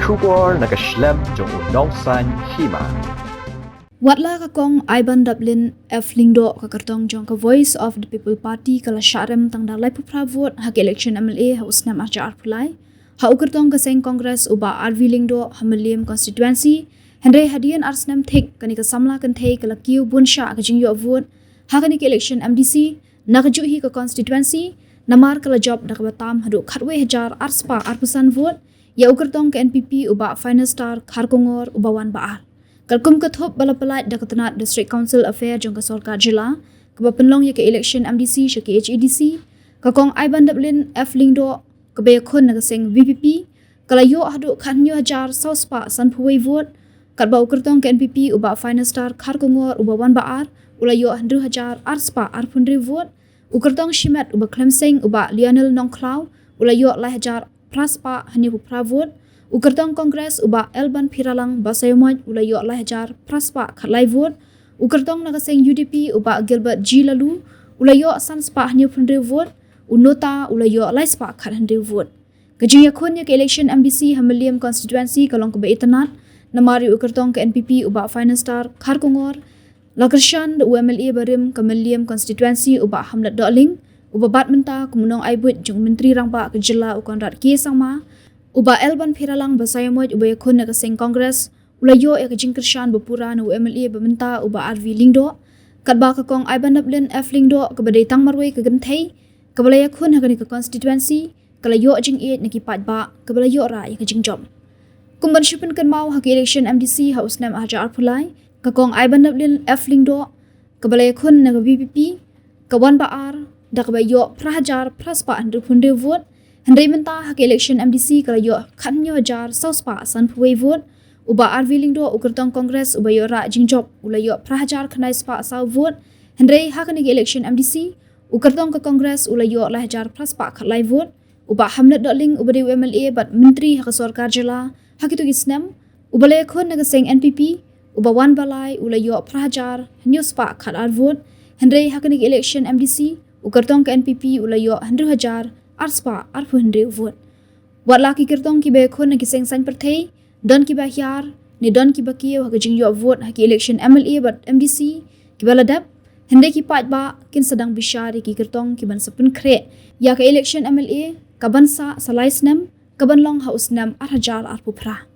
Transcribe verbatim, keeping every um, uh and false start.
Khubor na ka shlem jong u Nongsaiñ Hima. Watla ka Kong Aibandaplin F Lyngdoh, ka kyrtong jong ka Voice of the People Party, ka la shah rem tang da laiphew phra vote ha ka election M L A ha u snem arhajar arphew lai. Ha u kyrtong ka seng Congress u Bah R V Lyngdoh ha Mylliem constituency, hynrei hadien ar snem thik kane ka samla kynthei ka la kiew bun shah ka jingïoh vote ha kane ka election M D C na kajuh hi ka constituency, namar ka la jop da kaba tam haduh khatwei hajar ar spah arphew san vote ïa u kyrtong ka N P P u Bah Finester Kharkongor uba wan ba ar. Katkum ka thup ba la pyllait da ka tnat District Council Affair jong ka sorkar jylla kaba pynlong ïa ka election M D C sha ka H A D C, ka Kong Aibandaplin F Lyngdoh kaba ïakhun na ka seng V P P ka la ïoh haduh khathynñiew hajar saw spah sanphew wei vote, katba u kyrtong ka N P P u Bah Finester Kharkongor uba wan ba ar u la ïoh hynriew hajar ar spah arphew hynriew vote, u kyrtong shimet uba khlem seng u Bah Lionel Nongkhlaw u la ïoh lai hajar phra spah hynñiewphew phra vote, u kyrtong Congress u Bah Elbanphiralang Basaiawmoit u la ïoh lai hajar phra spah khatlai vote, u kyrtong na ka seng U D P u Bah Gilbert G Laloo u la ïoh san spah hynñiewphew hynriew vote, u NOTA u la ïoh lai spah khathynriew vote. Ka jingïakhun ïa ka election M D C ha Mylliem constituency ka long kaba itynnad, namar ïa u kyrtong ka N P P u Bah Finester Kharkongor la kyrshan da u M L A barim ka Mylliem constituency u Bah Hamlet Dohling, uba bad mynta kum u nongai buit jong u Myntri Rangbah ka jylla u Conrad K Sangma, u Bah Elbanphiralang Basaiawmoit uba ïakhun na ka seng Congress u la ïoh ïa ka jingkyrshan ba pura na u M L A ba mynta u Bah R V Lyngdoh, katba ka Kong Aibandaplin F Lyngdoh kaba dei tang marwei ka kynthei kaba la ïakhun ha kane ka constituency ka la ïoh jingïeit na ki paidbah kaba la ïoh rah ïa ka jingjop. Kum ban shu pynkynmaw, ha ka election M D C ha u snem arhajar arphew lai, ka Kong Aibandaplin F Lyngdoh kaba la ïakhun na ka V P P ka wan ba ar da kaba ïoh phra hajar phra spah hynriewphew hynriew vote, hynrei mynta ha ka election M D C ka la ïoh khathynñiew hajar saw spah sanphew wei vote, u Bah R V Lyngdoh u kyrtong Congress uba ïoh rah jingjop u la ïoh phra hajar khyndai spah saw vote, hynrei ha kane ka election M D C u kyrtong ka Congress u la ïoh lai hajar phra spah khatlai vote, u Bah Hamlet Dohling uba dei u M L A bad Myntri ha ka sorkar jylla ha kito ki snem uba la ïakhun na ka seng N P P uba wan ba lai u la ïoh phra hajar hynñiew spah khatar vote, hynrei ha kane ka election M D C u kyrtong ka N P P u la ïoh hynriew hajar ar spah arphew hynriew vote. Watla ki kyrtong kiba ïakhun na ki seng saiñ pyrthei don kiba hiar ne don kiba kiew ha ka jingïoh vote ha ki election M L A bad M D C kiba la dep, hynrei ki paidbah kin sa dang bishar ïa ki kyrtong kiban sa pynkhreh ïa ka election M L A kaban sah sa lai snem, kaban long ha u snem arhajar arphew phra.